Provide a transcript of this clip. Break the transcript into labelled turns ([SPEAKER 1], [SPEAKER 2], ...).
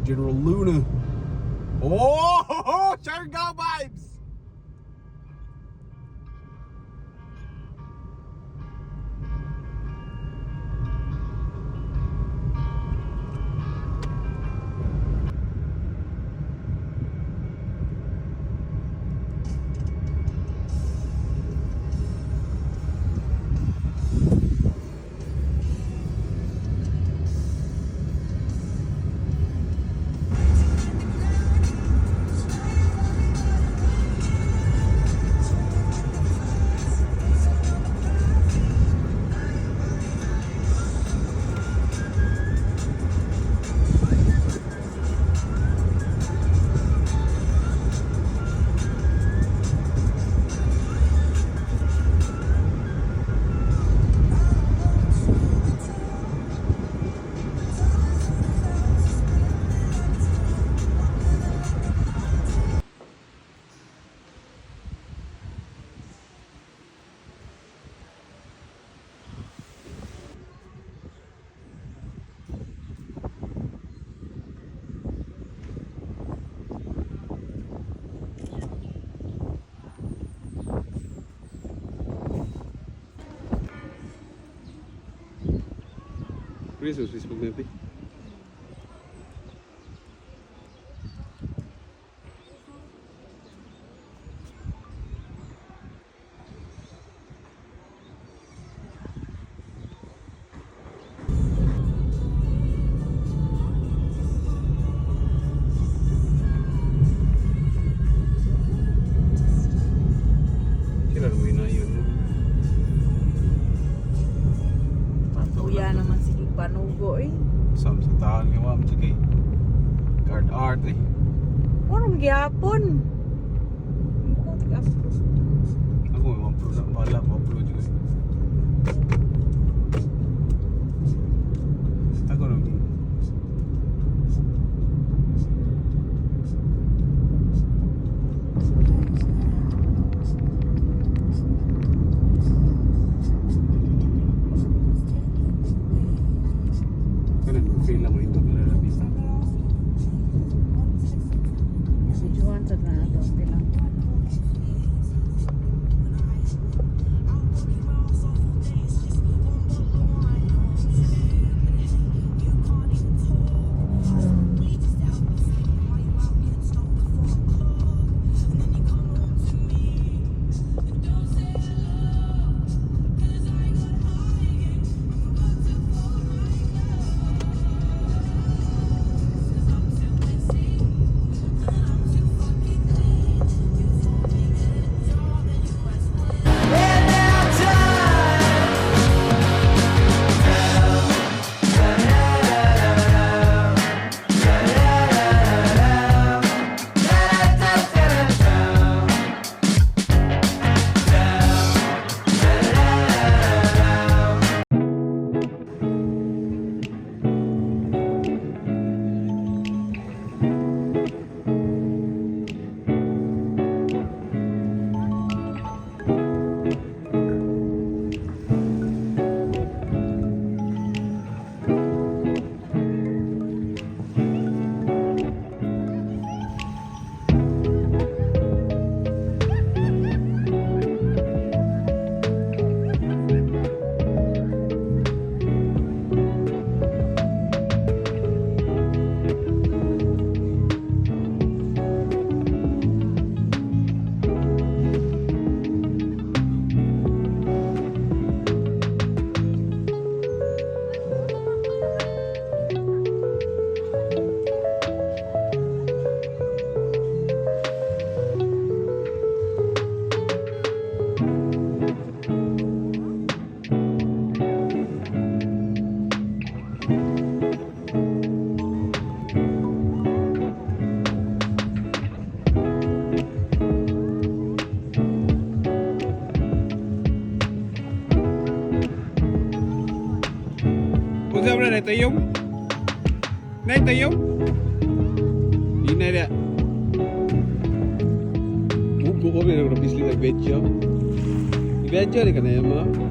[SPEAKER 1] General Luna. Oh, Siargao vibes! Christmas Facebook natin. Sila ruwi na yun.
[SPEAKER 2] Patuya naman sige panugo eh.
[SPEAKER 1] Sam sa tahan nga ma'am sige. Card art eh.
[SPEAKER 2] Warong gihapon.
[SPEAKER 1] Ako may upload na bala ko upload yun. Ako nang Kanan, feel lang mo ito na labi.
[SPEAKER 2] Videohan sa na to lang.
[SPEAKER 1] Unsa ba na tayong? Nay tayong? Hinay na. Mugo ko pero bisli na video. Video ni kana mo.